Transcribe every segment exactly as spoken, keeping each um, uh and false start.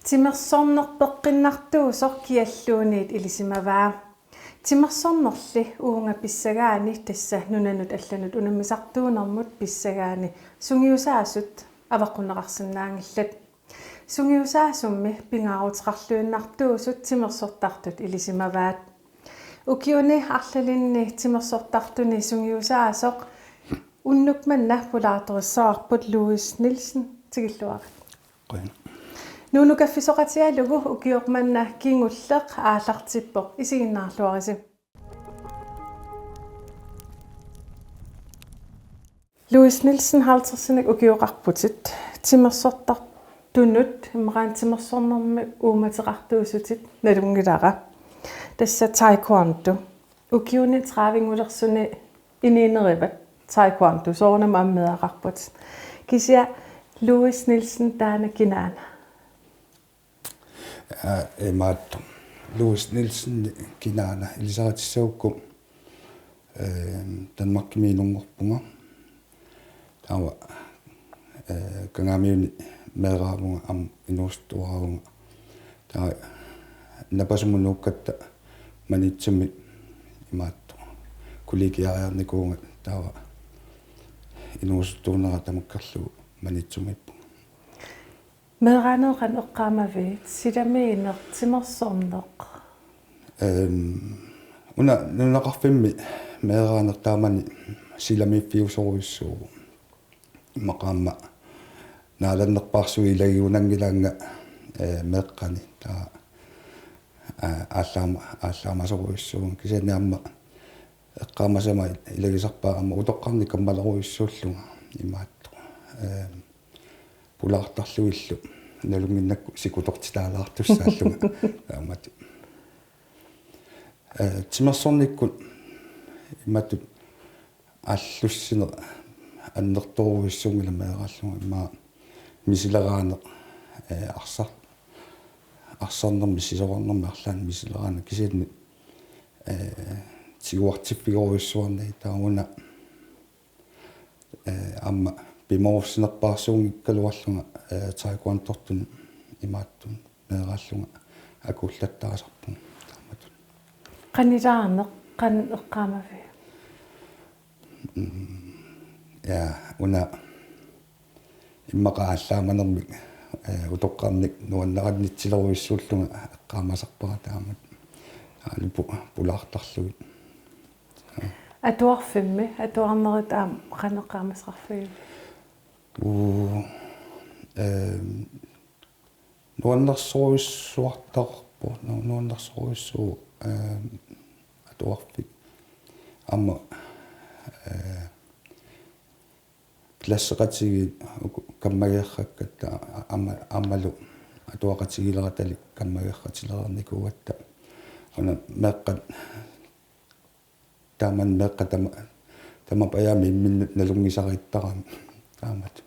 Timersorneq peqqinnartuusoq kialluunniit ilisimavaa. Timersornerli uunga pissagaani tassa nunanut allanut unammisartuunermut pissagaani sungiusaasut avaqqunneqarsinnaanngillat. Sungiusaasummi pingaaruteqarluinnartuusut timersortartut ilisimavaat. Ukiuni arlalinni timersortartuni sungiusaasoq unnuk manna pulaartorissavarput Louis Nielsen, tikilluarit. Qujan. Nuunu kaffisoqatigalugu ukioq manna kingulleq aallartippoq, isiginnaarluarisi. Louis Nielsen, halvtredsinik ukioqarputit, timersortartunut imaluunniit timersornermi uummateqartuusutit nalunngilara. Tassa taekwondo. Ukiuni tredivingulersuni inuunerivat taekwondo, soorunami aamma meeraqarputit. Kisianni Louis Nielsen taanna kinaana? Aa, imaattoq. Louis Nielsen kinaana, ilisaritissagukku, ehm, Danmarkimi inunngorpunga. Taava, eh, Kangaamiuni meeraavunga aamma inuusuttuaraavunga. Taava Napasumut nuukkatta Maniitsumi imaattoq kollegiariarnikuuvunga, taava inuusuttuunera tamakkerlugu Maniitsumiippunga. Meeraanerit qanoq eqqaamavigit, silamiineq, timersorneq? Ehm, una nunaqarfimmi meeraaneq taamani silamiiffiusorujussuuvoq. Immaqa aamma naalannerpaarsuit ilagigunanngilaannga, eh, meeqqani. Taava, eh, aallaama-, aallaamassorujussuuvunga. Kisianni aamma eqqaamasama ilagisarpara aamma utoqqarnik kammalerujussuullunga imaattoq. Ehm, pulaartarlugillu nalunnginnakku sikutortitaalaartussaallunga. Taamatut. Eh, timersornikkut imatut aallussineq annertoorujussuunngilaq meeraallunga, immaqa misileraaneq, eh, arsar-, arsarnermi sisorarnermi arlaannik misileraaneq, kisianni, eh, tiguartiffigorujussuarnagit. Taava una, eh, aamma pimoorussinerpaarsuunngikkaluarlunga, eh, taekwondortunut imaattunut meeraallunga akuullattaasarpunga taamatut. Qanilaaneq qanoq eqqaamavigit? Mm, ja, una immaqa aallaamanermik, eh, utoqqarnik nuannarinnitsilerujussuullunga eqqaamasarpara taamatut. Aali pu-, pulaartarlugit. Atuarfimmi atuarnerit aamma qanoq eqqaamasaqarfigivigit? Uu, ehm, nuannersorujussuartarpoq, nu-, nuannersorujussuuvoq, ehm, atuarfik. Aamma, eh, klasseqatigiit uku kammageerrakkatta aamma-, aammalu atuaqatigiileratalik kammageerratilereernikuugatta. Una meeqqat taamani meeqqat tama-, tamapajaami imminnut nalunngisariittarami taamatut.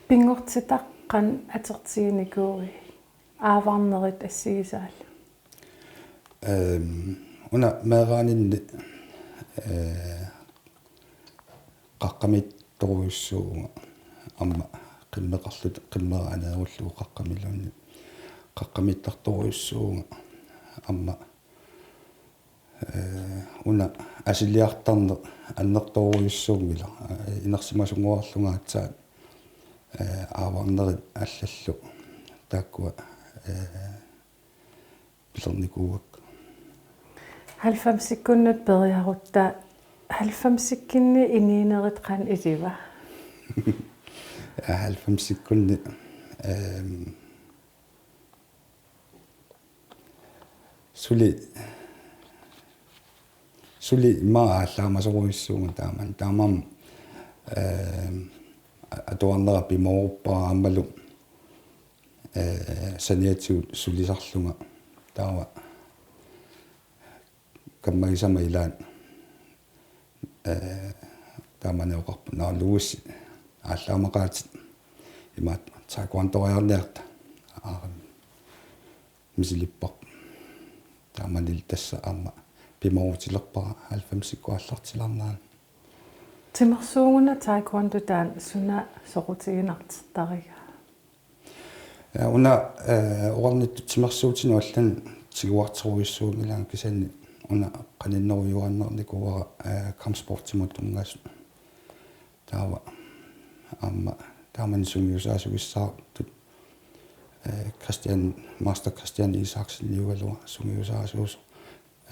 Pinngortitaq qanoq atortiginikuuigit aavarnerit assigisaallu? Ehm, una meeraaninni, eh, qaqqamiittorujussuuvunga aamma qimmeqarluta, qimmera aneerullugu qaqqamiluunniit qaqqamiittartorujussuuvunga aamma, eh, una asiliartarneq annertoorujussuunngilaq, eh, inersimasunnguarlunga aatsaat, eh, aavarnerit allallu taakkua, eh, pilernikuuakka. Halvfemsikkunnut periarutta, halvfemsikkunni inuunerit qanoq iliva? Ja, halvfemsikkunni, ehm, suli, suli immaqa aallaamasorujussuuvunga taamani. Taamaammat, ehm, a-, atuarnera pimooruppara aammalu, eh, saniatigut sulisarlunga. Taava kammagisama ilaat, eh, taamani oqarpunga: Naa, Louis, aallaamaqaatit, imaattoq taekwondoriarniarta. Aa, misilipparput. Taamanili tassa aamma pimoorutilerpara halvfemsikkut aallartilaarnerani. Timersuuguna taekwondo taanna suna soqutiginartortariga? Ja, una, eh, oqarnittut timersuutinut allanut tiguarterujussuunngilara, kisianni una qaninnerujuaannarnikuuara, eh, kampsportimut tunngasut. Taava aamma taamani sungiusaasugissaartut, eh, Christian, Master Christian Isaksenip niugaluaq sungiusaasuusoq,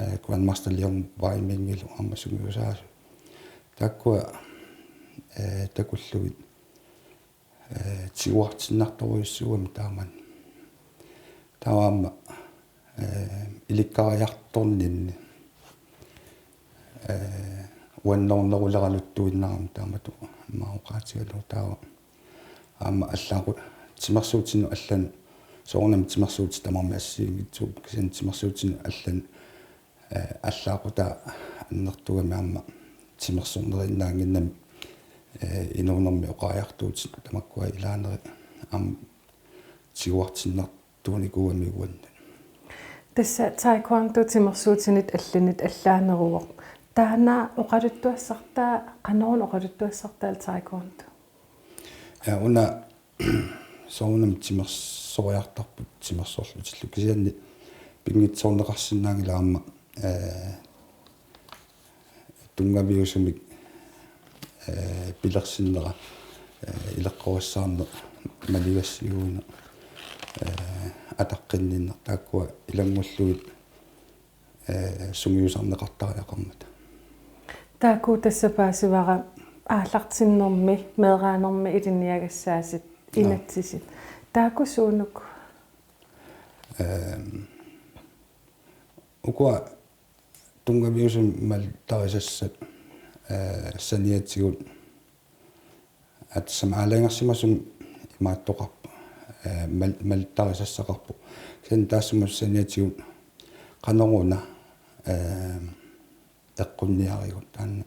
eh, Grandmaster Leon Weimingilu aamma sungiusaasuusoq. Taakkua, eh, takullugit, eh, tiguartinnartorujussuugami taamani. Taava aamma, eh, ilikkariartorninni, eh, uannorneruleraluttuinnarami taamatut aamma oqaatigalugu. Taava aamma allaaqu-, timersuutinut allanut, soorunami timersuutit tamarmik assigiinngitsut, kisianni timersuutinut allanut, eh, allaaqutaa annertugami aamma timersorneriinnaannginnami, eh, inuunermi oqariartuutit tamakkua ilaaneri aamma tiguartinnartuunikuugami uannut. Tassa taekwondo timersuutinit allanit allaaneruvoq. Taanna oqaluttuassartaa, qanoruna oqaluttuassartaa taekwondo? Ja, una soorunami timersoriartarput timersorlutillu, kisianni pinngitsoorneqarsinnaanngilaq aamma, eh, tunngaviusumik, eh, pilersinnera, eh, ileqqorissaarneq, maligassiuineq, eh, ataqqinninneq, taakkua ilanngullugit, eh, sungiusarneqartariaqarmata. Taakku tassa paasivara aallartinnermi, meeraanermi ilinniagassaasi. Naa. Inatsisit. Taakku suunuk? Ehm, ukua tunngaviusumik malittarisassat, eh, saniatigut, at som aalajangersimasumik imaattoqarpoq, eh, mal-, malittarisassaqarpoq. Kisianni taassuma saniatigut qanoruna, eh, eqqunniarigut taanna,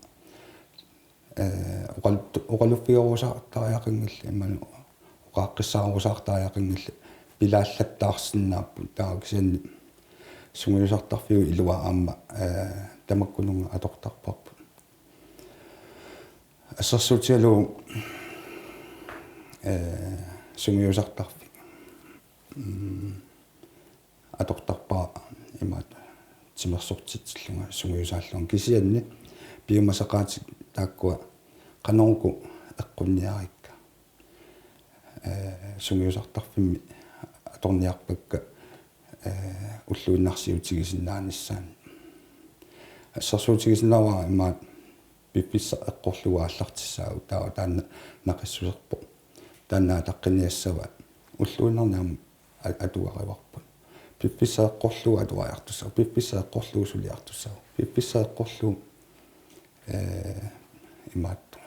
eh, oqal-, oqaluffigerusaartariaqanngillat, imaluunniit oqaaqqissaarusaattariaqanngillat, pilaallattaarsinnaapput, taava kisianni sungiusartarfiup ilua aamma, eh, tamakkununnga atortarparput. Assersuutigalugu, eh, sungiusartarfik, mm, atortarpara imaattoq timersortitsillunga sungiusaallunga, kisianni piumasaqaatit taakkua qanoruna eqqunniarikka, eh, sungiusartarfimmi atorniarpakka, eh, ulluinnarsiutigisinnaanissaannut. Assersuutigisinnaavara imaattoq piffissaq eqqorlugu aallartissaagut, taava taanna naqissuserpoq. Taanna ataqqinniassavaat. Ulluinnarni aamma a-, atuarivarput. Piffissaq eqqorlugu atuariartussaavat. Piffissaq eqqorlugu suliartussaavat. Piffissaq eqqorlugu, eh, imaattoq,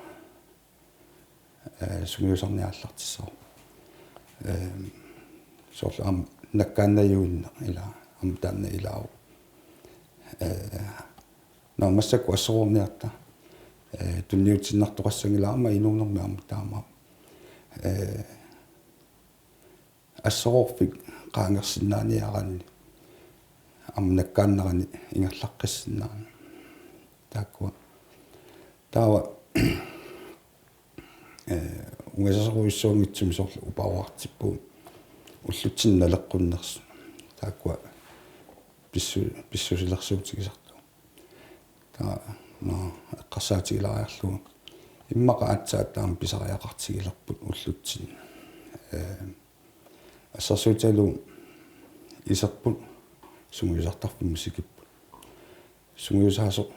eh, sungiusarneq aallartissavarput. Eh, soorlu aamma nakkaannajuinneq, ila aamma taanna ilaavoq. Eh, Nå, massakkut assoroorniarta, eh, tunniutiinnartoqassanngilara aamma inuunermi aamma taama, eh, assoroorfik qaangersinnaaniaraanni aamma nakkaannarani ingerlaqqissinnaanani. Taakkua. Taava, eh, ungasasorujussuanngitsumik soorlu uparuartippugut ullutsinni naleqqunnersut. Taakkua pissu-, pissusilersuutigisartut. Taava, nå, eqqarsaatigilaariarlugu immaqa aatsaat taama pisariaqartigilerput ullutsinni. Eh, assersuutigalugu iserput sungiusartarfimmut sikipput. Sungiusaasoq,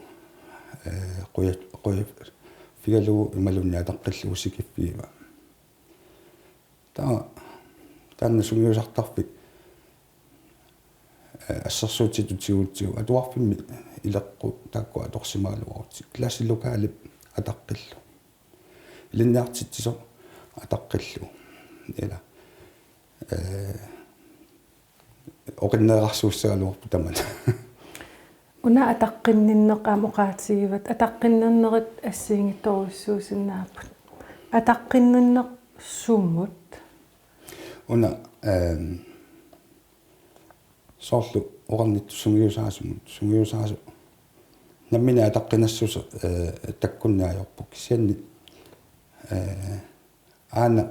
eh, quja-, qujaffigalugu imaluunniit ataqqillugu sikiffigiva. Taava taanna sungiusartarfik, eh, assersuutitut tigutsigu atuarfimmi ileqqut taakkua atorsimagaluarutsigu. Klasselokalip ataqqillugu. Ilinniartitsisoq ataqqillugu. Ila, eh, oqinneqarsuussagaluarpoq tamanna. Una ataqqinninneq aamma oqaatigivat, ataqqinninnerit assigiinngitsorujussuusinnaapput. Ataqqinninneq sumut? Una, ehm, soorlu oqarnittut sungiusaasumut, sungiusaasoq nammineq ataqqinassuseq, eh, takkunneq ajorpoq, kisianni, eh, aana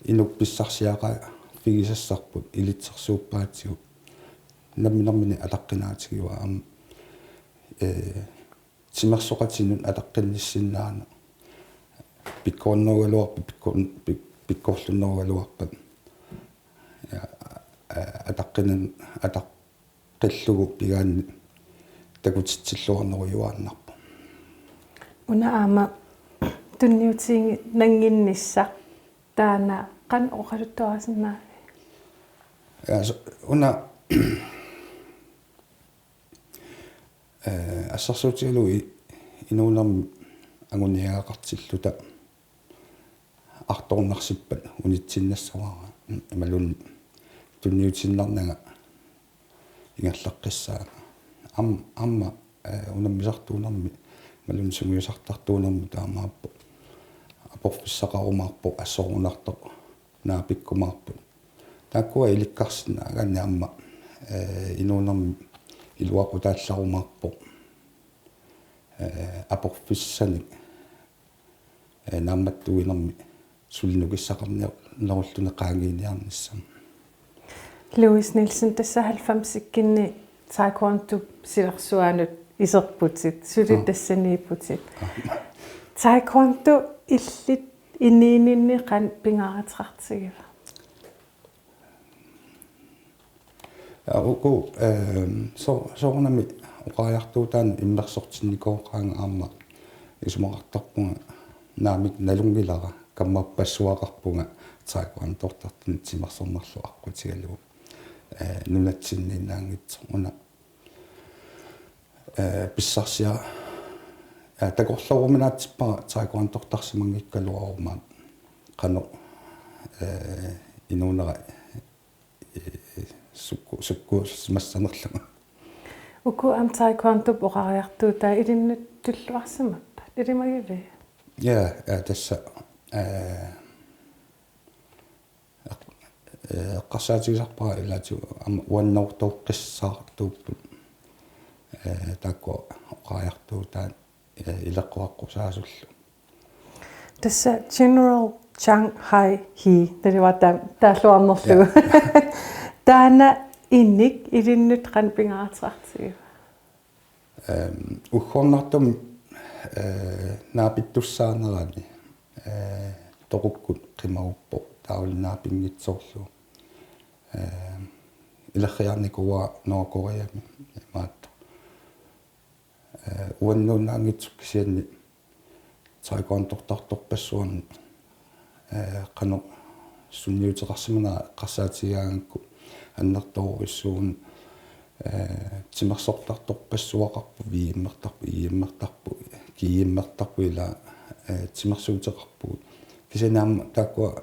inuk pissarsiaqarfik pigisassarput ilitsersuuppaatigut namminermini ataqqinaatigivaa aamma, ee, timersoqatinnut ataqqinnissinnaanera pikkorinnerugaluarpat, pikkor-, pik-, pikkorlunnerugaluarpat. Ja, ee, ataqqinan-, ataqqillugu pigaanni takutitsilluarnerujuaannarpoq. Una aamma tunniutiinnannginnissaq taanna qanoq oqaluttuarisinnaavit? Ja, so-, una, ee, assersuutigalugu i-, inuunermi anguniagaqartilluta artornarsippat unitsinnassavara imaluunniit tunniutiinnarnanga ingerlaqqissaanga. Aam-, aamma, ee, unammisartuunermi imaluunniit sungiusartartuunermi taamaappoq. Aporfissaqarumaarpoq, assorunartoq naapikkumaarput. Taakkua ilikkarsinnaagaanni aamma, ee, inuunermi iluaqutaallarumaarpoq, ee, aporfissanik, ee, naammattuinermi suli nukissaqarnerulluni qaangiiniarnissami. Louis Nielsen, tassa halvfemsikkinni taekwondop silarsuanut iserputit, suli Mm. tassaniipputit. Ah. Taekwondo illit inuuninni qanoq pingaaruteqartigiva? Ja, uku, ehm, so-, soorunami oqariartuutaanut immersortinnikooqaanga aamma isumaqartarpunga naamik nalunngilara kammappassuaqarpunga taekwondortartunik timersornerlu aqqutigalugu, eh, nunatsinniinnaanngitsoq una, eh, pissarsia-, eh, takorlooruminaatsippara taekwondortarsimanngikkaluaruma qanoq, eh, inuunera, eh, sukku-, sukkuussimassanerlugu. Uku aamma taekwondop oqariartuutai ilinnut tulluarsimappat, ilimagivii? Ja, ja, tassa, eh, eq-, eh, eqqarsaatigisarpara ilaatigut aamma uannoortooqqissaartuupput, eh, taakku oqariartuutaat, eh, ileqquaqqusaasullu. Tassa General Chang Hai He, tassa ta-, taalluarnerlugu. Ja. Taanna inik ilinnut qanoq pingaaruteqartigiva? Ehm, uggornartumik, eh, naapittussaanerani, eh, toqukkut qimaguppoq taavalu naapinngitsoorlugu. Ehm, ilerriarnikuuara Nordkoreami imaattoq. Eh, uannuinnaanngitsoq kisianni taekwondortartorpassuarnik, eh, qanoq sunniuteqarsimanera eqqarsaatigigaangakku annertoorujussuuvoq, eh, timersortartorpassuaqarpoq, V M-ertarpoq, I M-ertarpoq, G M-ertarpoq ila, eh, timersuuteqarpugut. Kisianni aamma taakkua,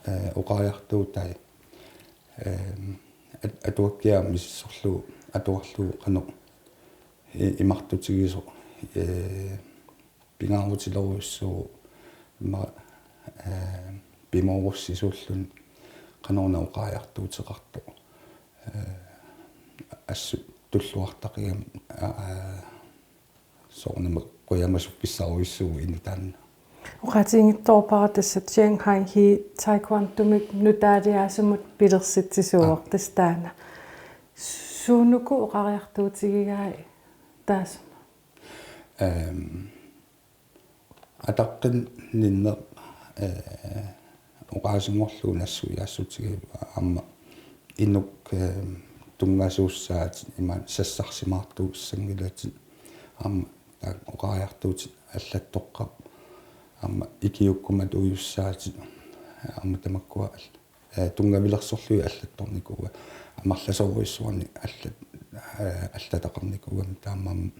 eh, oqariartuutai, eh, at-, atuakkiaa misissorlugu atuarlugu qanoq i-, imartutigisoq, ee, pingaarutilerujussuuvoq ima, ee, pimoorussisuulluni qanoruna oqariartuuteqartoq. Ee, assut tulluartaqigamik, aa, soorunami qujamasuffissarujussuuvoq inuk taanna. Oqaatiginngitsoorpara tassa Chang Hai He taekwondomik nutaaliaasumut pilersitsisuuvoq. Aa. Tassa taanna. Suunuku oqariartuutigigai taasuma? Ehm, ataqqinninneq, eh, oqaasinngorlugu nassuiaassutigivaat aamma inuk, ehm, tunngasuussaatit imaluunniit sassarsimaartuussanngilatit aamma taakku oqariartuutit allattoqqaarput aamma ikiuukkumatuujussaatit aamma tamakkua al-, eh, tunngavilersorlugit allattornikuuaat. Amerlasoorujussuarnik allat-, eh, allataqarnikuugamik taamaammat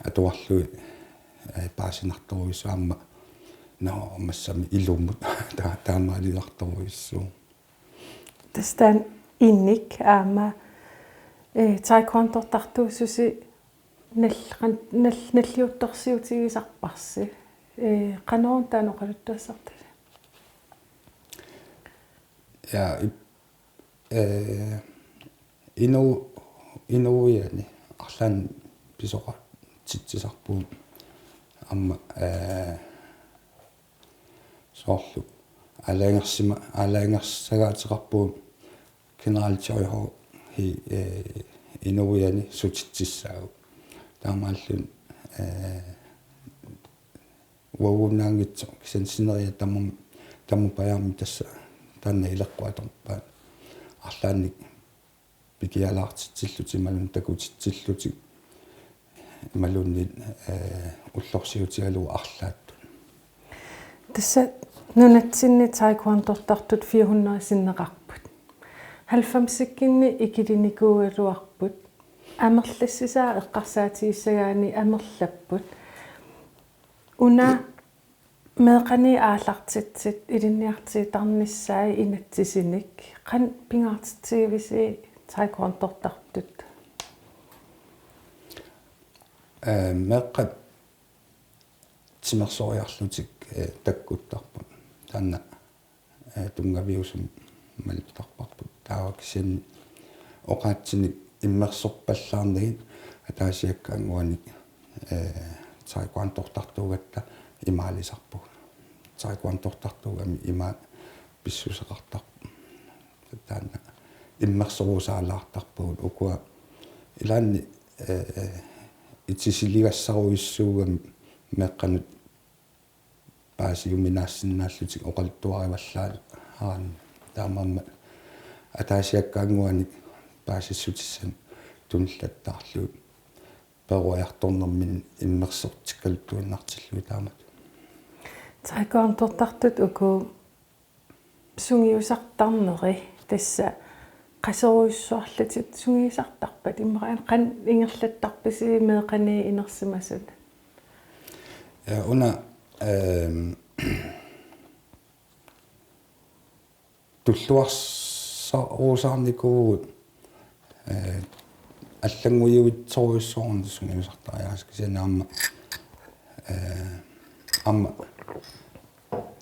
atuarlugit, eh, paasinartorujussuuvoq aamma. Nå, massami ilumut ta-, taamaaliortorujussuuvoq. Tassa taanna inik aamma, eh, taekwondortartuususi nal-, qan-, nal-, nalliuttorsiutigisarparsi. Eh, qanoruna taanna oqaluttuassartasi? Ja, ip-, eh, inu-, inuiani arlaannik pisoqartitsisarpugut aamma, eh, soorlu aalajangersima-, aalajangersagaateqarpugut generaldirektøri, eh, inuiani sutitsissaagut. Taamaalilluni, eh, uaguinnaanngitsoq kisianni sineriak tamu-, tamupajaarmi tassa taanna ileqqut atorpaat arlaannik pikialaartitsillutik imaluunniit takutitsillutik imaluunniit, eh, ullorsiutigalugu arlaattut. Tassa nunatsinni taekwondortartut fire hundrede sinneqarput. Halvfemsikkinni ikilinikuugaluarput. Amerlassisaa eqqarsaatigissagaanni amerlapput. Una meeqqani aallartitsit ilinniartittarnissaat inatsisinik, qanoq pingaartitsigivisi taekwondortartut? Eh, meeqqat timersoriarlutik, eh, takkuttarput. Taanna, eh, tunngaviusumik maluttarparput. Taava kisianni oqaatsinik immersorpallaarnagit ataasiakkaannguanik, eh, taekwondortartuugatta imaalisarpugut. Taekwondortartuugami imaat pissuseqartarpoq. Taanna immersorusaalaartarpugut ukua ilaanni, eh, itisiligassarujussuugami meeqqanut paasiuminaassinnaallutik oqaluttuarivallaaraanni. Taamaammat ataasiakkaannguanik paasissutissanik tunillattaarlugit peruajartornerminni immersortikkaluttuinnartillugit taamatut. Taekwondortartut uku sungiusartarneri tassa qasorujussuarlutit sungiusartarpat, immaqa qanoq ingerlattarpisi meeqqani inersimasut? Ja, una, ehm, tulluarsarusaarnikuuvugut, eh, allannguiuitsorujussuarnik sungiusartariaaseq kisianni aamma, eh, aamma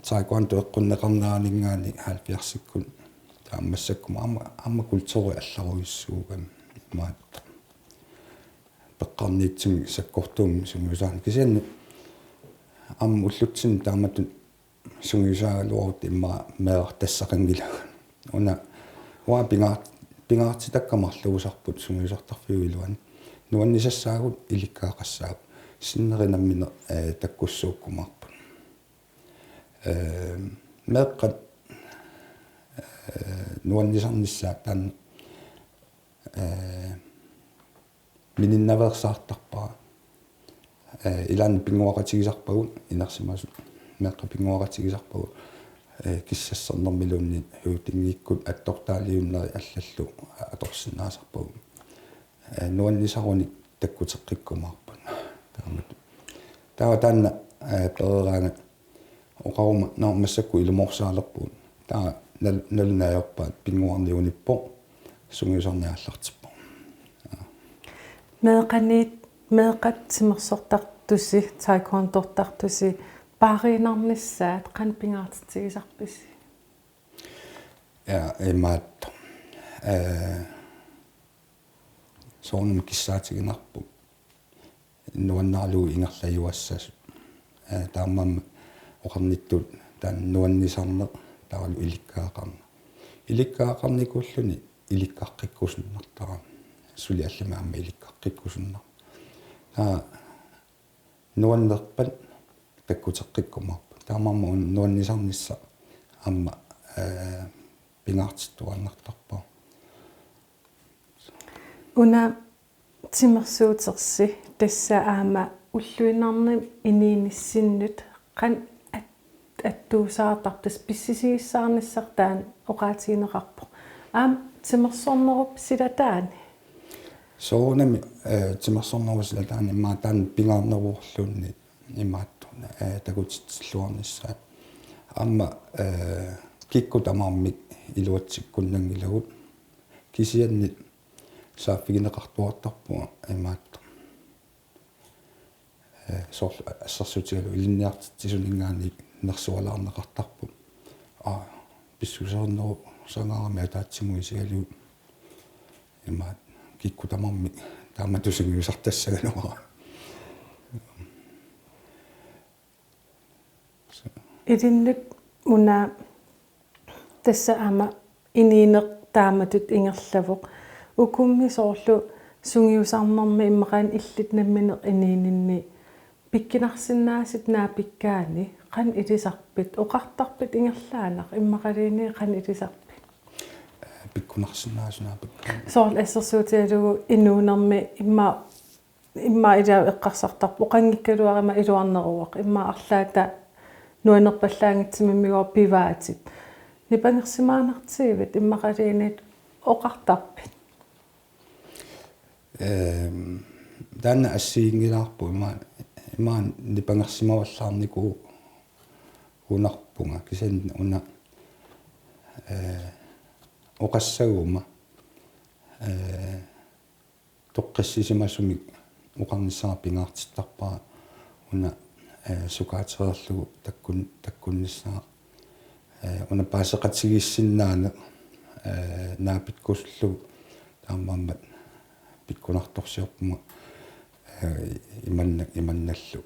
taekwondo eqqunneqarneraninngaanniit halvfjerdsikkut taamaassikkut aamma, aamma kulturi allarujussuugami imaattoq peqqarniitsumik sakkortuumik sungiusaaneq kisianni aamma ullutsinni taamatut sungiusaagaluarutta immaqa meerartassaqanngilagut. Una uanga pingaar-, pingaartitakka marluusarput sungiusartarfiup iluani. Nuannisassaagut ilikkagaqassaagut. Sinneri nammineq, eh, takkussuukkumaarput. Eh, meeqqat, eh, nuannisarnissaat taanna, eh, mininnaveersaartarpara. Eh, ilaanni pinnguaqatigisarpagut inersimasut. Meeqqat pinnguaqatigisarpagut, eh, kissassernermiluunniit høvdingikkut attortaaliunneri allallu atorsinnaasarpagut. Eh, nuannisarunik takkuteqqikkumaarput. Taamatut. Taava taanna, eh, pereeraangat oqaruma, nå, massakkut ilumoorsaalerpugut. Taava nal-, nalunaajorpaat pinnguarniunippoq sungiusarneq aallartippoq. Meeqqanit, meeqqat timersortartusi, taekwondortartusi, paariinnarnissaat qanoq pingaartitsigisarpisi? Ja, imaattoq. Eh, soorunami kissaatiginarpoq nuannaralugu ingerlajuassasut. Eh, taamaammat oqarnittut taanna nuannisarneq taavalu ilikkagaqarneq. Ilikkagaqarnikuulluni ilikkaqqikkusunnartara. Suli allamik aamma ilikkaqqikkusunnarpoq. Taava nuannerpat takkuteqqikkumaarput. Taamaammat una nuannisarnissaq aamma, eh, pingaartittuaannartarpoq. Una timersuutersi tassa aamma ulluinnarni inuunissinnut qanoq at-, attuusaartartoq, pissisigissaarnissaq taanna oqaatigineqarpoq. Aamma timersornerup silataani. Soorunami, eh, timersornerup silataani immaqa taanna pingaarneruvorluunniit imaattoq, eh, takutitsilluarnissaat. Aamma, eh, kikkut tamarmik iluatsikkunnanngilagut. Kisianni saaffigineqartuartarpunga imaattoq. Eh, soorlu assersuutigalugu ilinniartitsisuninngaanniit nersualaarneqartarpoq. Aa, pissuseernerusaraangamik ataatsimut isigalugu. Imaattoq kikkut tamarmik taamatut sungiusartassagaluarput. Ilinnut una Tassa aamma inuuneq taamatut ingerlavoq. Ukummi soorlu sungiusarnermi immaqaluunniit illit nammineq inuuninni pikkunarsinnaasut naapikkaanni qanoq ilisarpit? Oqartarpit ingerlaannaq immaqaluunniit qanoq ilisarpit? Pikkunarsinnaasut naapikkaanni. Soorlu assersuutigalugu inuunermi immaqa immaqa ilaa eqqarsartarpoq oqanngikkaluaruma iluarneruvoq. Immaqa arlaata nuannerpallaanngitsumimmigoor pivaatit. Nipangersimaannartigiviuk immaqaluunniit oqartarpit? Ehm, taanna assiginngilaarpoq ima ima nipangersimavallaarnikuunarpunga kisianni una eh, oqassaguma eh, toqqissisimasumik oqarnissara pingaartittarpara una eh, sukaatereerlugu takkun takkunnissaa eh, una paaseqatigiissinnaaneq eh, naapikkusullugu taamaammat pikkunartorsiorpunga eh, imanna imannallu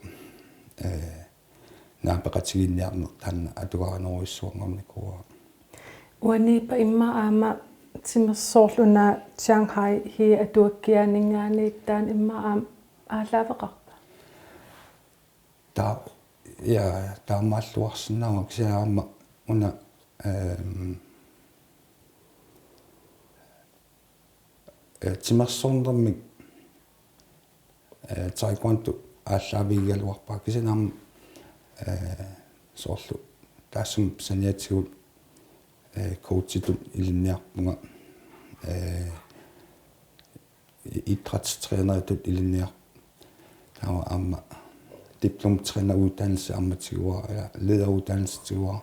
eh, naapeqatigiinniarneq taanna atugarinnerujussuanngornikuuara. Uaniippa immaqa aamma timersoorlu una Shanghai hi atuakkiaaninngaanniit taanna immaqa aamma aallaaveqarpa? Ta ja taamaalluarsinnaavara kisianni aamma una ehm eh, timersornermik eh, taekwondo aallaavigigaluarpara kisianni aamma eh, soorlu taassuma saniatigut eh, coachitut ilinniarpunga eh, idrætstræneritut ilinniarpunga taava aamma diplomtræneruddannelse aamma tiguara ja lederuddannelse tiguara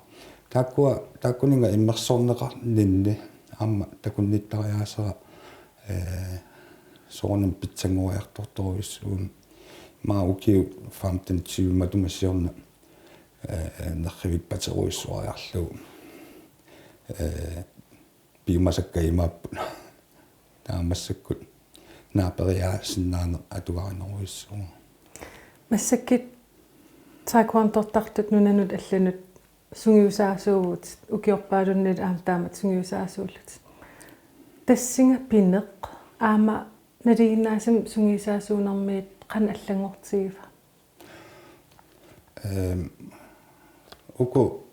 taakkua taakkuninnga immersorneqarninni aamma takunnittariaasera eh soorunami pitsanngoriartortorujussuugami ima ukiut femten tyve matuma siorna eh nerrivik paterujussuariarlugu eh piumasakka imaapput taava massakkut naaperiaasinnaaneq atugarinnerujussuuvoq. Massakkut taekwondortartut nunanut allanut sungiusaasuuvutit ukiorpaalunnit aamma taamatut sungiusaasuullutit. Tassunga pineq aamma nalinginnaasumik sungiusaasuunermiit qanoq allanngortigiva? Ehm, uku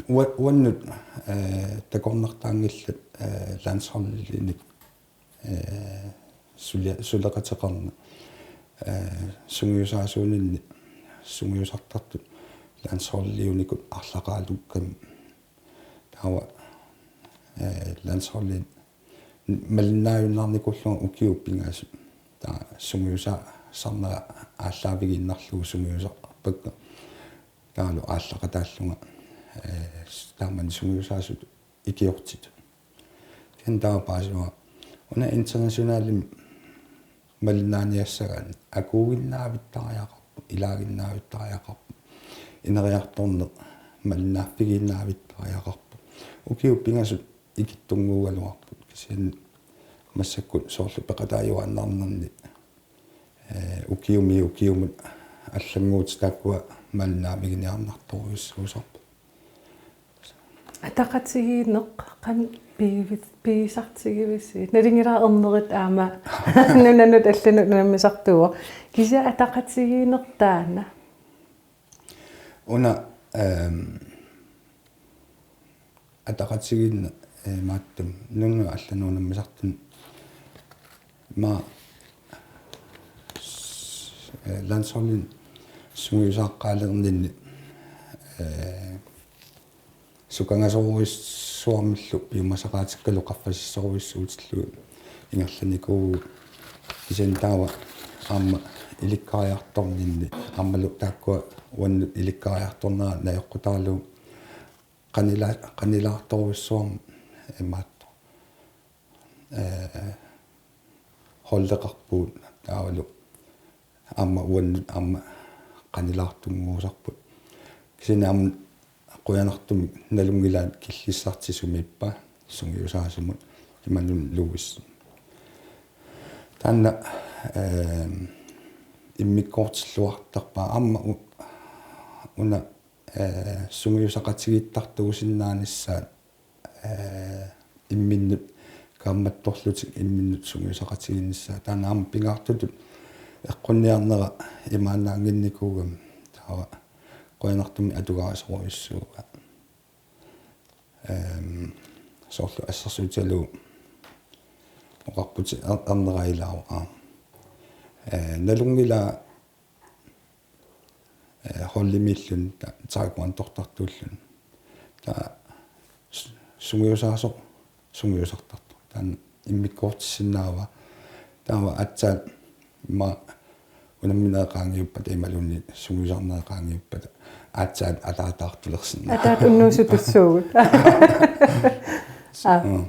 ua- uannut eh, takornartaanngillat eh, landsholdinik eh, sulia- suleqateqarneq eh, sungiusaasuuninni sungiusartartut landsholdiunikut arlaqaalukkami taava eh, landsholdinik malinnaajunnaarnikuullunga ukiut pingasut taava sungiusaasarnera aallaavigiinnarlugu sungiusarpakka taavalu aallaqataallunga eh taamani sungiusaasutut ikiortitut. Kisianni taava paasivara una internationalimik malinnaaniassagaanni akuuginnaavittariaqarpoq, ilaaginnaavittariaqarpoq, ineriartorneq malinnaaffigiinnaavittariaqarpoq. Ukiut pingasut ikittunnguugaluarput kisianni massakkut soorlu peqataajuaannarnerni eh, ukiumi ukiumut allannguutit taakkua malinnaaviginiarnartorujussuusarput. Ataqatigiinneq qanoq piivi- piigisartigivisiuk? Nalunngilara ernerit aamma nunanut allanut unammisartuuvoq. Kisianni ataqatigiinneq taanna? Una ehm ataqatigiinneq eh, imaattumik nunanut allanut unammisartuni ima eh, landsholdinik sungiusaaqqaalerninni eh, sukangasorujussuarmillu piumasaqaatikkalu qaffasissorujussuutillugit ingerlanikuuvugut kisianni taava aamma ilikkariartorninni aammalu taakkua uannut ilikkariartornera najoqqutaralugu qanila- qanilaartorujussuarmik imaattoq eh holdeqarpugut taavalu aamma uannut aamma qanilaartunnguusarput kisianni aamma qujanartumik nalunngilaat killissartik sumiippa sungiusaasumut imaluunniit Louis taanna eh immikkoortilluartarpara aamma u- una eh sungiusaqatigiittartuusinnaanissaat ee, imminnut kaammattorlutik imminnut sungiusaqatigiinnissaat. Taanna aamma pingaartutut eqqunniarnera imaannaannginnikuugami, taava qujanartumik atugarisorujussuuara. Ehm, soorlu assersuutigalugu oqarputit er-, ernera ilaavoq aamma. Ee, nalunngilaa, ee, holdimiilluni, ta-, taekwondortartuulluni. Taava s-, sungiusaasoq, sungiusartartoq. Taanna immikkoortissinnaavaa. Taava aatsaat immaqa unamminerit qaangiuppata imaluunniit sungiusarnerit qaangiuppata aatsaat ataataartulersinnaavoq. Ataatap unnuusutussuugut. Aa. Mm.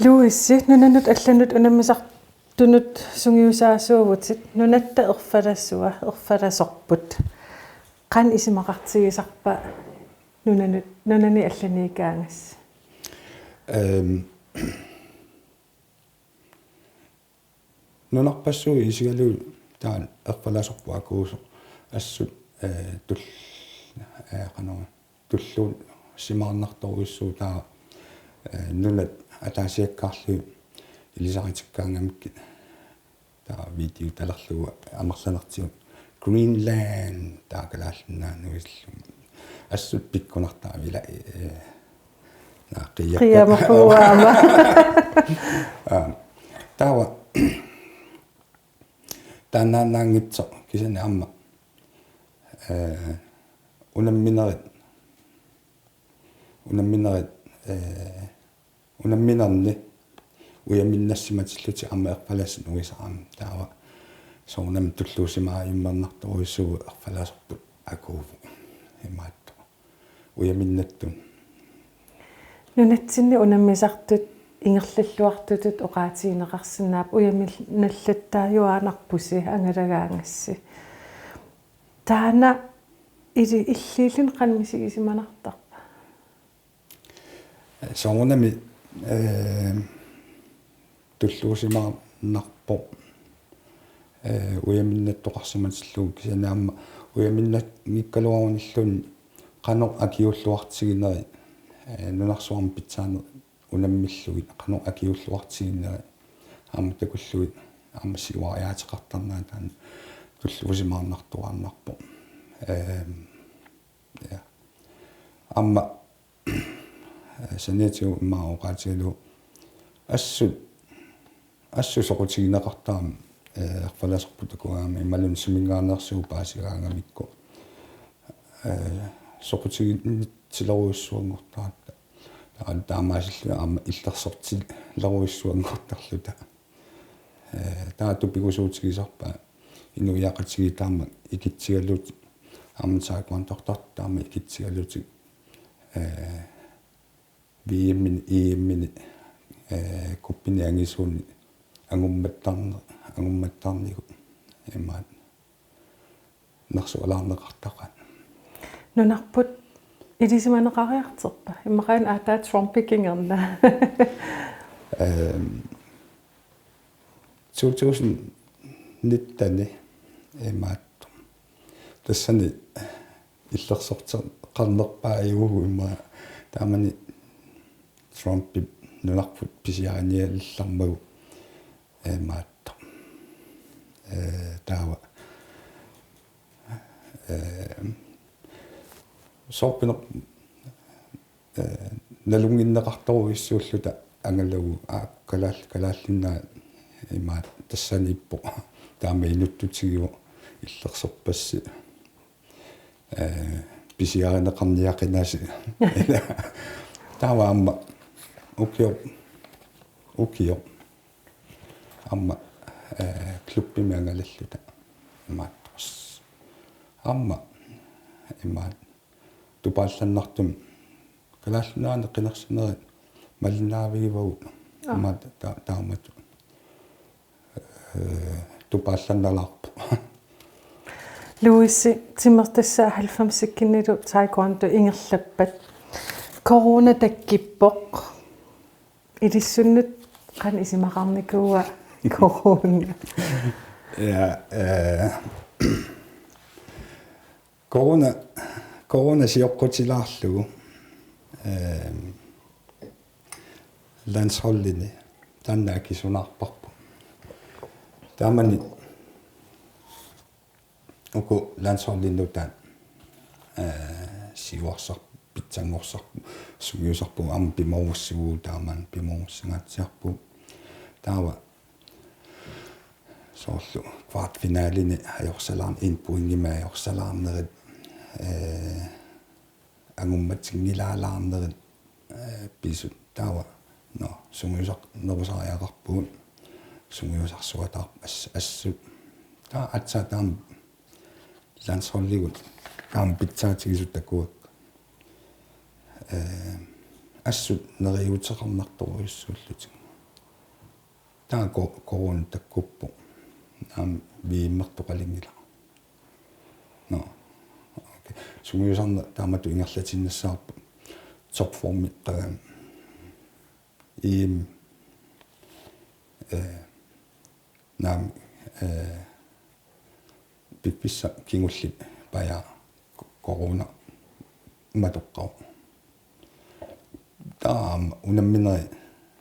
Louise, nunanut allanut unammisartunut sungiusaasuuvutit, nunatta erfalasua, erfalasorput. Qanoq isumaqartigisarpa nunanut, nunani allaniikkaangassi? Ehm, nunarpassuit isigalugu taanna erfalasorput akuusoq assut, ee, tul-, ee, qanoq, tulluusimaarnartorujussuuvoq taava, ee, nunat ataasiakkaarlugit ilisaritikkaangamikkit taava videotalerlugu amerlanertigut Greenland taava Kalaallit Nunaannuisillugu. Assut pikkunartaratta ila, ee, naa, qiiappata. Qiiammappoq aamma. Aa, taava taannaannaanngitsoq kisianni aamma, ee, unamminerit, unamminerit, ee, unamminerni ujaminnassimatillutik aamma erfalasoq nuisarami. Taava soorunami tulluusimaajummersorujussuuvoq, erfalasorput akuuvoq imaattoq. Ujaminnattunut. Nunatsinni unammisartut ingerlalluartutut oqaatigineqarsinnaapput, ujaminnalluttaajuaannarpusi angalagaangassi. Taanna ili-, illit qanoq misigisimanartarpa? Soorunami, ee, tulluusimaarnarpoq, ee, ujaminnattoqarsimatillugu, kisianni aamma ujaminnanngikkaluarunilluunniit qanoq akiuulluartigineri, ee, nunarsuarmi pitsaanerit unammillugit qanoq akiuulluartigineri aamma takullugit aamma siuariaateqartarnerat taanna tulluusimaarnartuaannarpoq. Ehm, ja. Aamma saniatigut immaqa oqaatigalugu assut, assut soqutigineqartarami, ee, erfalasorput akugaangami imaluunniit suminngaanneersugut paasigaangamikku, ee, soqutiginnitsilerujussuanngortaratta. Taava taamaasillunga aamma illersortilerujussuanngortarluta. Ee, taava tupigusuutigisarpaat inuiaqatigiit taama ikitsigalutik, aamma taekwondortartut taama ikitsigalutik, ee, V M-ini, E M-ini, ee, kuppini angisuuni angummattarne-, angummattarnigut imaat nersualaarneqartaqaat. Nunarput ilisimaneqariartorpa? Immaqa aatsaat Trumpi kingorna. Ehm, to tusind nitten-i imaattoq. Tassani illersorteqarnerpaajuvugut immaqa taamani Trumpip nunarput pisiarinialermagu imaattoq. Ee, taava, ee, soorpineq, ee, nalunnginneqartorujussuulluta angalagu, aa, kalaal-, Kalaallit Nunaat imaattoq tassaniippoq. Taama inuttutigivoq illersorpassi. Ee, pisiarineqarniaqinasi. Taava aamma ukioq, ukioq. Aamma, ee, klubbimi angalalluta imaattoq. Aamma imaat tupaallannartumik Kalaallit Nunaanni qinersinerit malinnaavigivagut. Aa. Imaat ta-, taamatut, ee, tupaallannalaarpoq. Louise, timertassaq halvfemsikkinnilu taekwondo ingerlappat. Corona takkippoq. Ilissinnut qanoq isumaqarnikuua corona? Ja, ee, corona, corona sioqqutilaarlugu, ehm, landsholdini taanna akisunaarparput. Taamani uku landsholdinnut taanna, eh, siuarsar-, pitsanngorsar-, sungiusarpugut aamma pimoorussivugut taamani pimoorussangaatsiarpugut. Taava soorlu kvartfinalini ajorsalaarn-, en pointimik ajorsalaarnerit, eh, angummatinngilaalaarnerit, eh, pisut taava, no, sungiusarnerusariaqarpugut, sungiusarsuataarput as-, assut. Taava aatsaat taama landsholdigut taama pitsaatigisut takuakka. Eh, assut neriuuteqarnartorujussuullutik. Taava ko-, corona takkuppoq. Aamma V M-ertoqalinngilaq. No. Okay. Sungiusarneq taamatut ingerlatiinnassavarput. Topformeqqaarami. E M. Eh, naamik, eh, piffissaq kingulleq pajaaq ko-, corona matoqqavoq. Taava unamminerit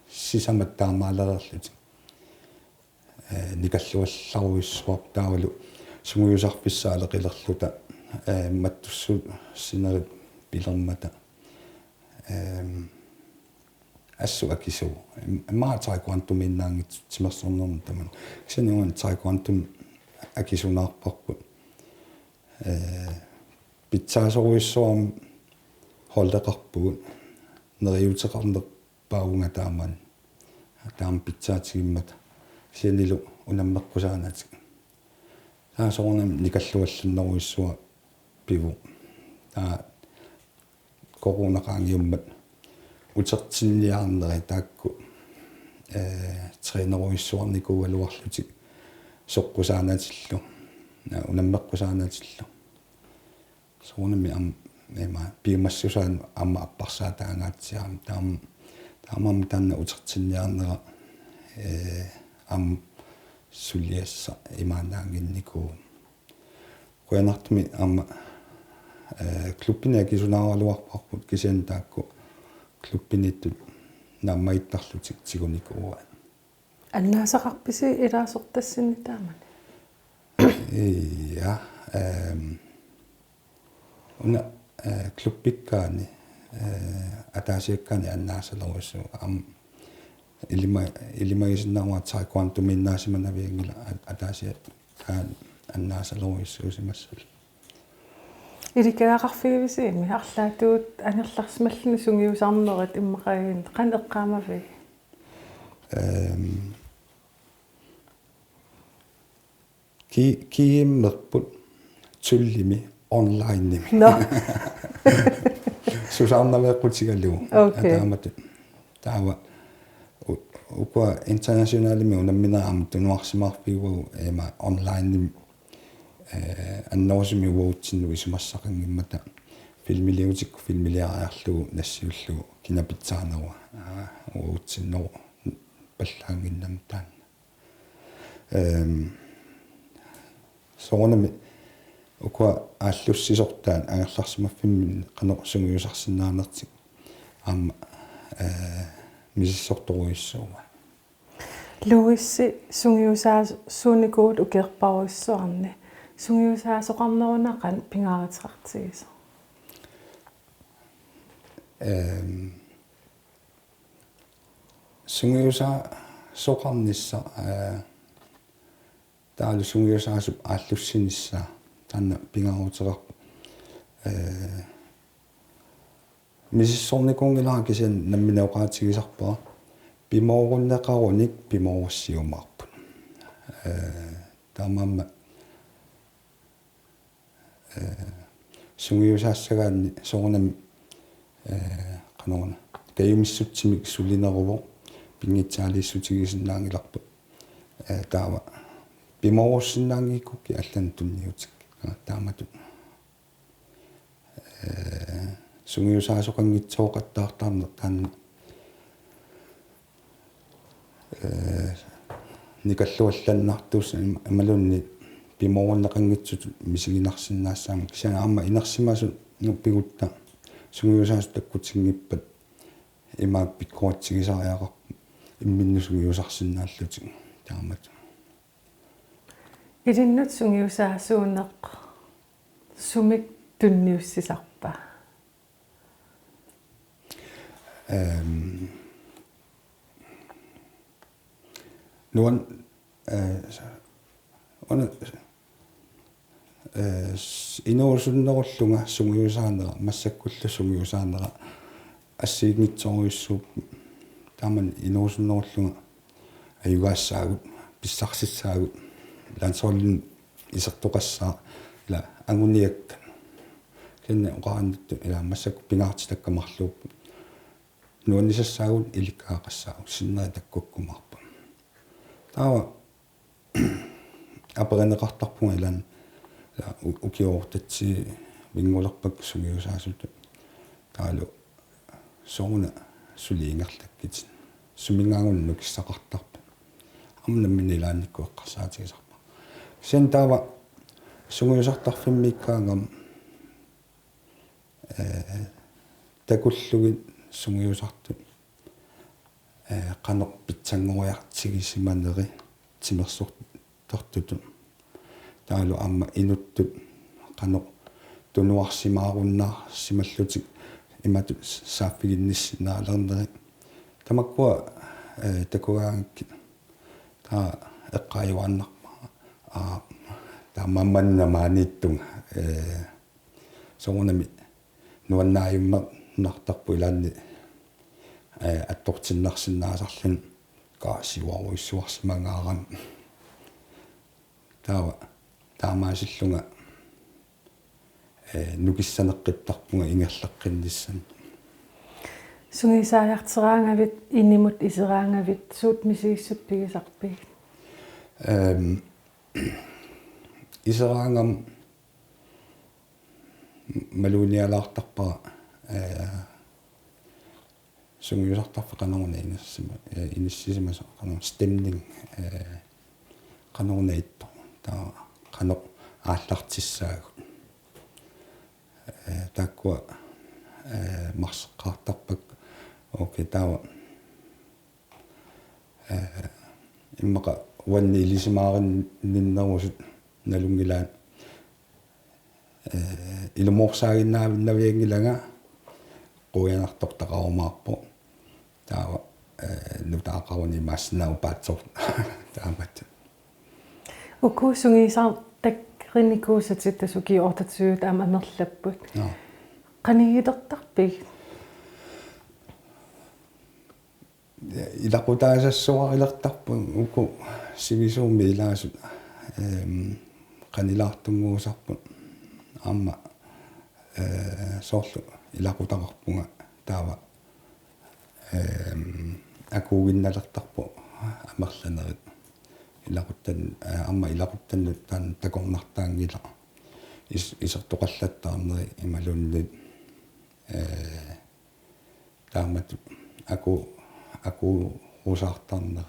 sisamat taamaalereerlutik. Eh, nikalluallarujussuarput taavalu sungiusarfissaaleqilerluta, eh, mattussinerit pilermata. Ehm, assut akisuuvoq. Im-, immaqa taekwondomiinnaanngitsoq timersornermut tamanut. Kisianni uani taekwondomi akisunaarparput. Eh, pitsaasorujussuarmik holdeqarpugut. Neriuuteqarnerpaavunga taamani. Taama pitsaatigimmata. Kisiannilu unammeqqusaanatik. Taava soorunami nikalluallannerujussuaq pivoq. Taava corona qaangiummat utertinniarneri taakku, eh, trænerujussuarnikuugaluarlutik soqqusaanatillu, eh, unammeqqusaanatillu. Soorunami aamma, ima, piumassusaanut aamma apparsaataangaatsiarami. Taam-, taamaammat taanna utertinniarnera, eh, aamma suliassaq imaannaannginnikuuvoq. Qujanartumik aamma, eh, klubbini akisunaaraluarparput kisianni taakku klubbiniittut naammagittarlutik tigunikuuaat. Annaasaqarpisi ilaasortassani taamani? Ja, ehm, una, eh, klubbikkaanni, eh, ataasiakkaanni annaasalerujussuuvoq. Aamma ilima-, ilimagisinnaavara taekwondomiinnaasimanavianngilaq a-, ataasiakkaanni annaasalerujussuusimassallugu. Ilikagaqarfigivisiuk arlaatigut angerlarsimalluni sungiusarnerit immaqaluunniit qanoq eqqaamavigit? Ehm, ki-, kiimmerput tullimi onlinemi. Nå. Susaarnaveeqqutigalugu. Okay. Ataamatut. Taava u-, ukua internationalimi unamminerit aamma tunuarsimaarfigalugu ima onlinemi, eh, annerusumik uagutsinnut isumassaqanngimmata filmiliutikkut filmiliariarlugu nassiullugu kina pitsaanerua. Aa, uagutsinnerupallaannginnami taanna. Ehm, soorunami ukua aallussisortaat angerlarsimaffimminni qanoq sungiusarsinnaanertik aamma, eh, misissortorujussuuvoq. Louisi sungiusaasuunikuuvugut ukiorparujussuarni. Sungiusaasoqarneruna qanoq pingaaruteqartigisoq? Ehm, sungiusaasoqarnissaq, eh, taavalu sungiusaasup aallussinissaa taanna pingaaruteqarpoq. Eh, misissornikuunngilara kisianni nammineq oqaatigisarpara pimoorunneqarunik pimoorussiumaarput. Eh, taamaammat, eh, sungiusaassagaanni soorunami, eh, qanoruna kajumissutsimik sulineruvoq pinngitsaaliissutigisinnaanngilarput. Eh, taava pimoorussinnaanngikkukkit allanut tunniutikkit. Aa, taamatut. Eh, sungiusaasoqanngitsooqattaartarneq taanna, eh, nikalluallannartuussaq im-, imaluunniit pimoorunneqanngitsutut misiginarsinnaassaammat kisianni aamma inersimasut nuppigutta sungiusaasut takkutinngippat imaak pikkoratsigisariaqarput imminnut sungiusarsinnaallutik taamatut. Ilinnut sungiusaasuuneq sumik tunniussisarpa? Ehm, nuan-, eh, s-, una-, eh, s-, inuusunnerullunga sungiusaanera, massakkullu sungiusaanera, assigiinngitsorujussuuvoq, taamani inuusunnerullunga ajugaassaagut, pissarsissaagut, landsholdinik isertoqassaaq, ila anguniakkat. Kisianni oqarannittut ila massakkut pingaartitakka marluupput. Nuannisassaagut ilikkagaqassaagut, sinneri takkukkumaarput. Taava aperineqartarpunga ilaanni, ila u-, ukiortatsivinngulerpakka sungiusaasutut. Taavalu sooruna suli ingerlakkitit. Suminngaanniit nukissaqartarpit. Aamma nammineq ilaannikkut eqqarsaatigisarpara. Kisianni taava sungiusartarfimmiikkaangama, eh, takullugit sungiusartut, eh, qanoq pitsanngoriartigisimaneri timersortartutut. Taavalu aamma inuttut qanoq tunuarsimaarunnaarsimallutik imatut saaffiginnissinnaalernerit. Tamakkua, eh, takugaangakkit. Taava eqqaajuaannarpara. Aa, taamaammat maaniittunga, eh, soorunami nuannaajummertarpoq ilaanni, eh, attortinnarsinnaasarluni, kaa siuarujussuarsimagaarami. Taava taamaasillunga, eh, nukissaneqqittarpunga ingerlaqqinnissannut. Sungiusaajarteraangavit, inimut iseraangavit, suut misigissutsit pigisarpigit? Ehm, iseraangama malugialaartarpara, eh, sungiusartarfik qanoruna inissima-, eh, inissisimasoq, qanoruna stemning, eh, qanoruna ittoq, taava qanoq aallartissaagut. Eh, taakkua, eh, marseqqaartarpakka, okay, taava, eh, immaqa uannit ilisimaarinninnerusut nalunngilaat, eh, ilumoorsaaginnaavinnavianngilanga, quianartortaqarumaarpoq. Taava, eh, nutaaqaruni imaassinnaavoq paatsoor taamatut. Uku sungiusartakkerinikuusatit tassa ukiut otteogtyve aamma amerlapput. Joo. Qanigilertarpigit? Ilaqutaasassuarilertarput uku sivisuumik ilaasut, ehm, qanilaartunnguusarput aamma, eh, soorlu ilaqutaqarpunga taava, ehm, akuuginnalertarpoq amerlanerit ilaquttan-, eh, aamma ilaquttannut taanna takornartaanngilaq is-, isertoqallattaarneri imaluunniit, eh, taamatut aku-, akuurusaartarnera.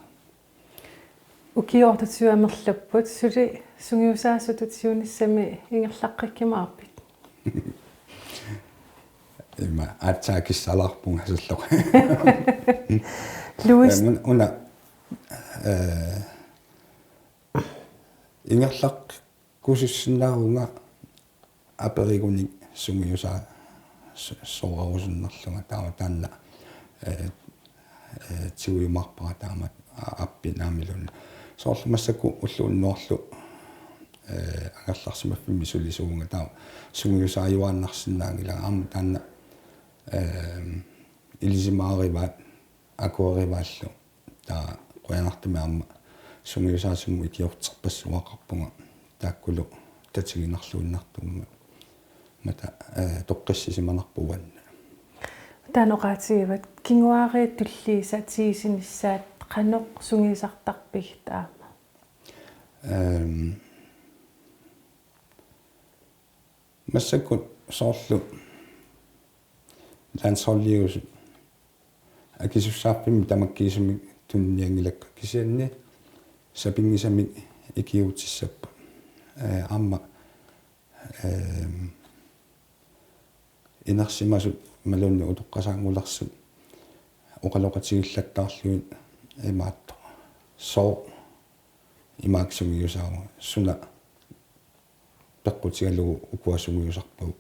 Ukiut otteogtyve amerlapput, suli sungiusaasutut siunissami ingerlaqqikkumaarpit? Ima aatsaat kissalaarpunga soorlu. Louis. Eh, mun-, una, eh, ingerlaq- kusussinnaavunga aperigunik sungiusaa s-, sorarusunnerlunga taava taanna, eh, eh, tigujumaarpara taamatut a-, appi naamiluunniit. Soorlu massakkut ulloq unnuarlu, eh, angerlarsimaffimmi sulisuuvunga taava sungiusaajuaannarsinnaanngilanga aamma taanna, eh, ilisimaarivaat akuerivaallu. Taava qujanartumik aamma sungiusaatsinnut ikiorterpassuaqarpunga taakkulu tatiginarluinnartumik. Mata, eh, toqqissisimanarpoq uannut. Taanna oqaatigivat kinguaariit tulliisa tigussanissaat qanoq sungiusartarpigit aamma? Ehm, massakkut soorlu landsholdiusut akisussaaffimmik tamakkiisumik tuninianngilakka kisianni sapinngisamik ikiuutissapput. Eh, aamma, ehm, inersimasut imaluunniit utoqqasaanngulersut oqaloqatigillattaarlugit imaattoq. Sooq imaak sungiusaavugut, suna peqqutigalugu ukua sungiusarpagut,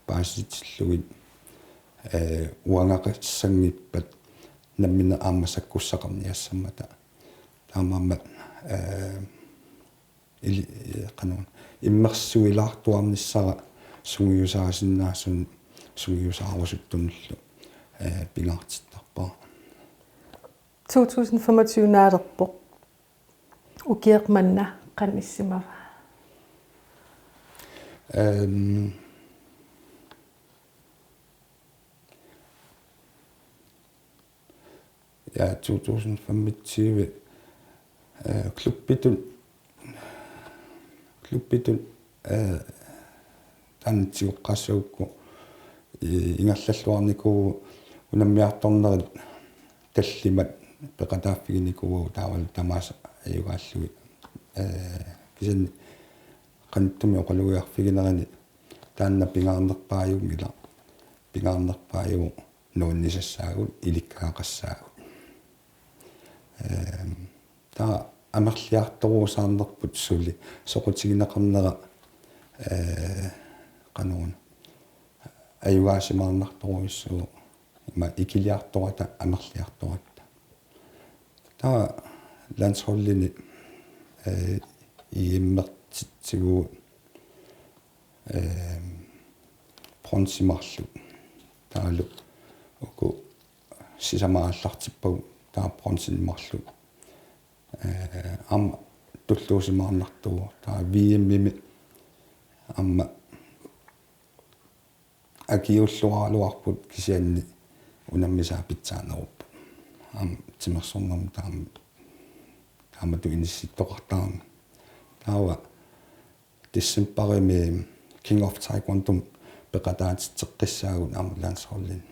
paasitillugit, ee, uangaqassanngippat nammineq aamma sakkussaqarniassammata. Taamaammat, ee, ili-, ee, qanoq, immersuilaartuarnissara sungiusaasinnaasunut sungiusaarusuttunullu, ee, pingaartittarpara. To tusind femogtyve naalerpoq. Ukioq manna qanoq issimava? Ehm, ja, to tusind femogtyve, øh, klubbitut, klubbitut, øh, taanna tigoqqaassagukku, i-, ingerlalluarnikuuvugut unammiartornerit tallimat peqataaffiginikuuagut taavalu tamaasa ajugaallugit. Ee, kisianni qanittumi oqalugiarfiginerini taanna pingaarnerpaajuvoq, ilaa, pingaarnerpaajuvoq nuannisassaagut, ilikkagaqassaagut. Ehm, taava amerliartoruusaarnerput suli soqutigineqarnera, ee, qanoq una, ajugaasimaarnartorujussuuvoq, ima ikiliartorata amerliartoratta. Taava landsholdini, ee, E M-ertitsivugut, ehm, bronze marluk. Taavalu uku sisamat aallartippagut taava bronze marluk. Ee, aamma tulluusimaarnartuuvoq. Taava V M-imi aamma akiuulluaraluarput kisianni unammisaa pitsaanerupput. Aamma timersornermut taama, taamatut inissittoqartarami. Taava decembarimi King of Taekwondo peqataatitseqqissaagut aamma landsholdini.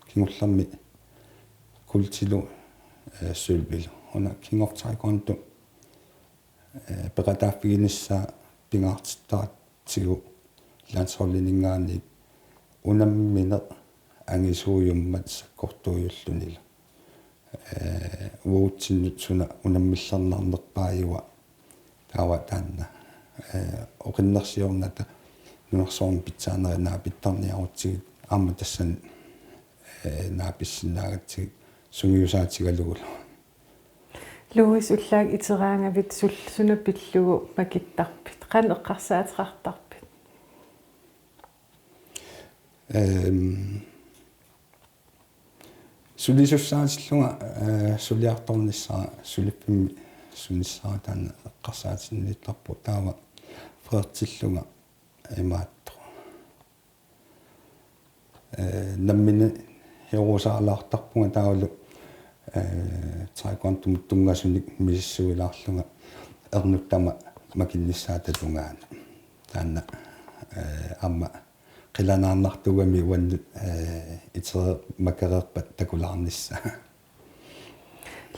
Kingullermik kuultilu, ee, sølvilu. Una King of Taekwondo, ee, peqataaffiginissaa pingaartittaratsigu landsholdininngaanniit unammineq angisuujummat sakkortuujullunilu. Ee, uagutsinnut suna unammillernarnerpaajua taava taanna, ee, oqinnersiornata nunarsuarmi pitsaanerit naapittarniarutsigit aamma tassani, ee, naapissinnaagatsigit sungiusaatigalugulu. Louis, ullaakkut iteraangavit sul-, suna pillugu makittarpit? Qanoq eqqarsaateqartarpit? Ehm, sulisussaatillunga, ee, suliartornissara, suliffimmi sunissara taanna eqqarsaatinniittarpoq, taava freertillunga imaattoq. Ee, nammineq heruusaalaartarpunga taavalu, ee, taekwondomut tunngasunik misissuilaarlunga ernuttama makinnissaata tungaanut. Taanna, ee, aamma qilanaarnartuugami uannut, ee, itereerpat makereerpat takulaarnissaa.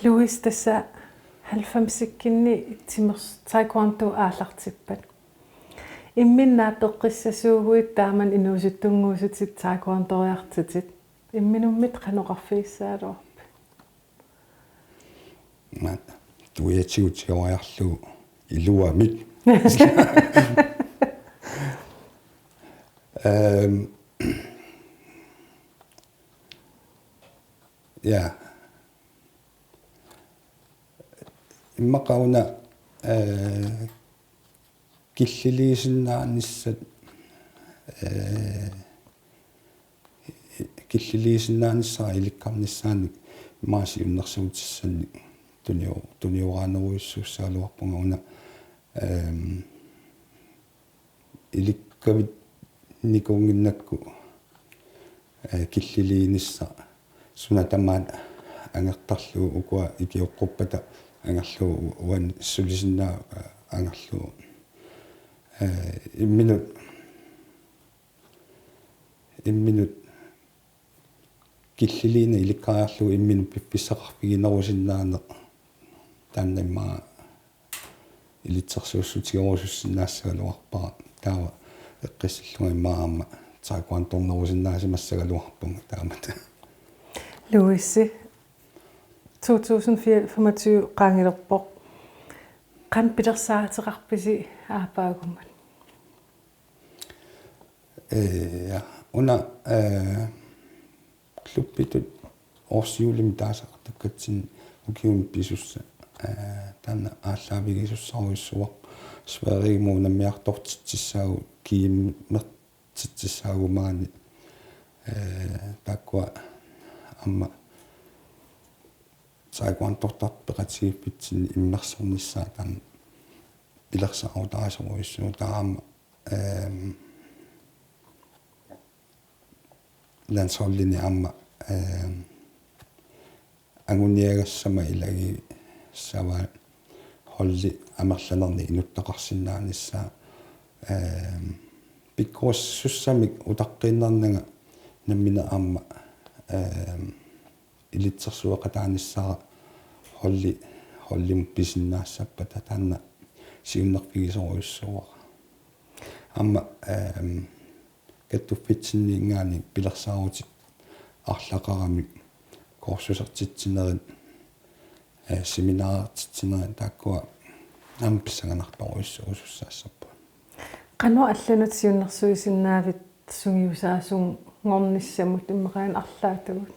Louis, tassa halvfemsikkinni timers-, taekwondo aallartippat. Imminut naapeqqissasuuguit taamani inuusuttunnguusutit taekwondoriartutit. Imminummi qanoq oqarfigissagaluarpit? Mat, tuiatigut tigoriarlugu iluamik. Ehm, ja. Immaqa una, ee, killiliisinnaanissat, ee, killiliisinnaanissara ilikkarnissaanik immaqa siunnersuutissannik tunio-, tunioraanerujussuussagaluarpunga una, ehm, ilikkavit nikuunnginnakku, ee, killiliinissaq suna tamaat angertarlugu, ukua ikioqquppata angerlugu, uani sulisinnaavoq, ee, angerlugu. Ee, imminut, imminut killiliineq ilikkariarlugu imminut piffissaqarfiginerusinnaaneq taanna immaqa ilitsersuussutigerusussinnaassagaluarpara. Taava eqqissillunga immaqa aamma taekwondornerusinnaasimassagaluarpunga taamatut. Louis, To tusind femogtyve qaangilerpoq. Qanoq pilersaaruteqarpisi aappaagumut? Ee, ja. Una, ee, klubbitut årshjulimi taasaqartakkatsinni ukiuni pisussa, ee, taanna aallaavigisussaarujussuaq Sverigemi unammiartortitsissaagut kiimmer- titsissaagut maani, ee, taakkua aamma taekwondortartut peqatigiiffitsinni immersornissaat taanna pilersaarutaasorujussuuvoq taava aamma, ehm, landsholdini aamma, ehm, anguniagassama ilagissavaat holdi amerlanernik inuttaqarsinnaanissaa, ehm, pikkorissussamik utaqqiinnarnanga nammineq aamma, ehm, ilitsersueqataanissara holdi, holdimut pisinnaassappata taanna siunnerfigisorujussuuara. Aamma, ehm, kattuffitsinninngaanniit pilersaarutit arlaqaramik kursusertitsinerit, ee, seminarertitsinerit taakkua aamma pissanganartorujussuusussaassapput. Qanoq allanut siunnersuisinnaavit sungiusaasunngornissamut immaqaana arlaatigut?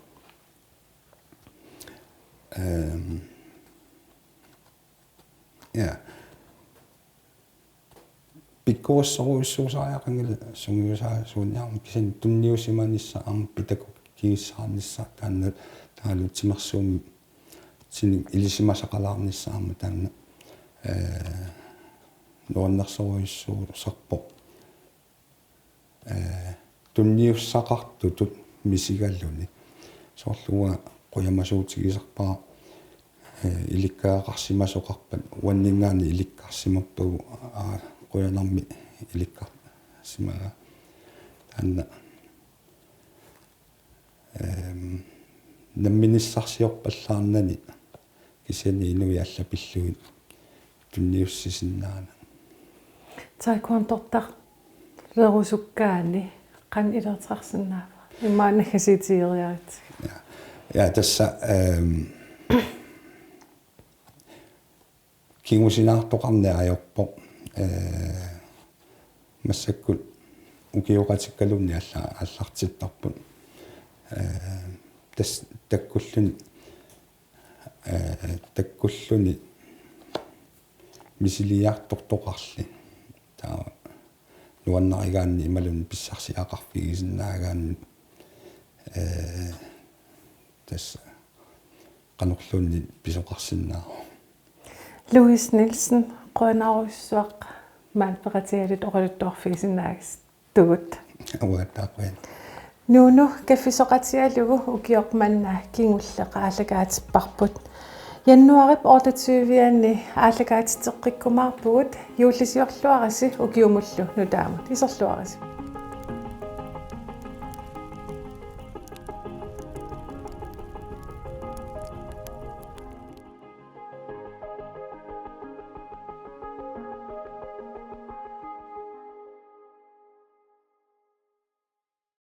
Ehm, ja. Pikkorissorujussuusariaqanngilaq sungiusaasuunniarneq kisianni tunniusimanissaq aamma pædagogikkissaarnissaq taanna taavalu timersuummi tinik ilisimasaqalaarnissaq aamma taanna, ee, nuannersorujussuusarpoq. Ee, tunniussaqartutut misigaluni. Soorlu uanga qujamasuutigisarpara, ee, ilikkagaqarsimasoqarpat uanninngaanniit ilikkarsimappagu, aa, qujanarmi ilikkarsimagaa. Taanna, ehm, namminissarsiorpallaarnani kisianni inuit allat pillugit tunniussisinnaanani. Taekwondortarlerusukkaanni qanoq ilaasortaarsinnaava? Immaqa naggasiitigeriaritsi. Ja. Ja, tassa, ehm, kingusinaartoqarneq ajorpoq. Ee, massakkut ukioqatikkaluunniit alla-, aallartittarput. Ee, tas-, takkulluni, ee, takkulluni misiliiartortoqarli. Taava nuannarigaanni imaluunniit pissarsiaqarfigisinnaagaanni, ee, tassa qanorluunniit pisoqarsinnaavoq. Louis Nielsen, qujanarujussuaq maani peqatigalugit oqaluttuarfigisinnaagasugut. Uanga taquin. Nuunu kaffisoqatigalugu ukioq manna kingulleq aallakaatipparput. Januaarip otteogtyve-anni aallakaatitseqqikkumaarpugut, juullisiorluarisi ukiumullu nutaamut. Iserluarisi.